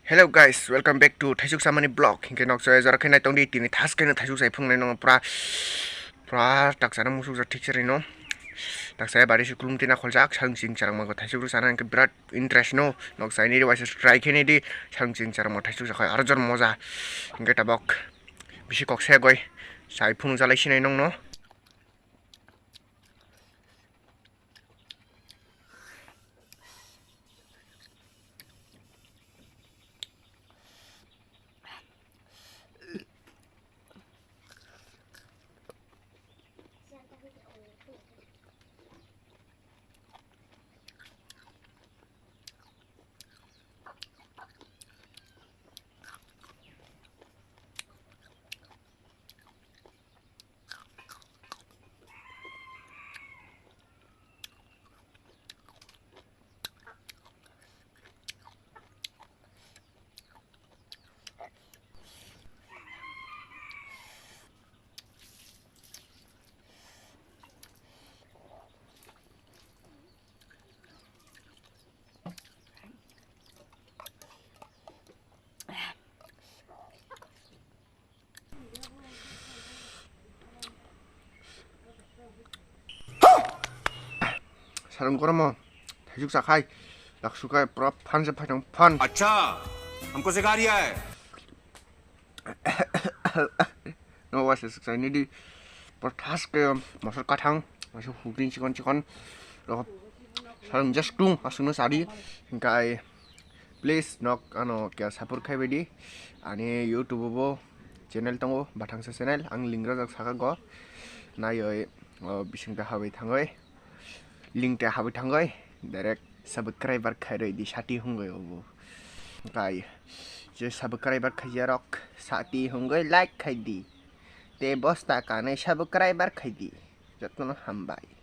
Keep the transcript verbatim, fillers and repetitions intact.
Hello guys, welcome back to Thaisuk Samani Vlog. Hinkhe nok chaya jora khe nai tongdi, tini thas khe no thaisuk sai phungnai no pura, pura taksa no musuk jak thik se rino. Taksa ya bari se kulum tina kholjak, sang sing charang mago thaisuk ru sana hinkhe birat interest no. Nok chai ni ri waisa try khe ni di, sang sing charang mago thaisuk sakhai aro jor moja. Hinkhe tabok bisi kok se goi sai phunu jalai sinai nong no. Sarung koromo thaisuk sakhai laksukai pura phan se phaitang phan. अच्छा, हमको सिखा रिया है। No waisa swkchai nidi. Pura thas khe mosor kathang, waisa hugrin chikon chikon. Rok sarung just tung aswkno sadi. Hinkhe please nok ano kya support khai baidi. Ani YouTube bo channel tongo, Bathangsa channel, ang link rojak saka go. Naioi, o bising ta habai thangoi. Link ta habai thangoi. Direct subscriber khai roi di sati hungoi obo. Kai je subscriber khaija rok sati hungoi like khai di. Te bosta kanai subscriber khai di. Jotno hambai.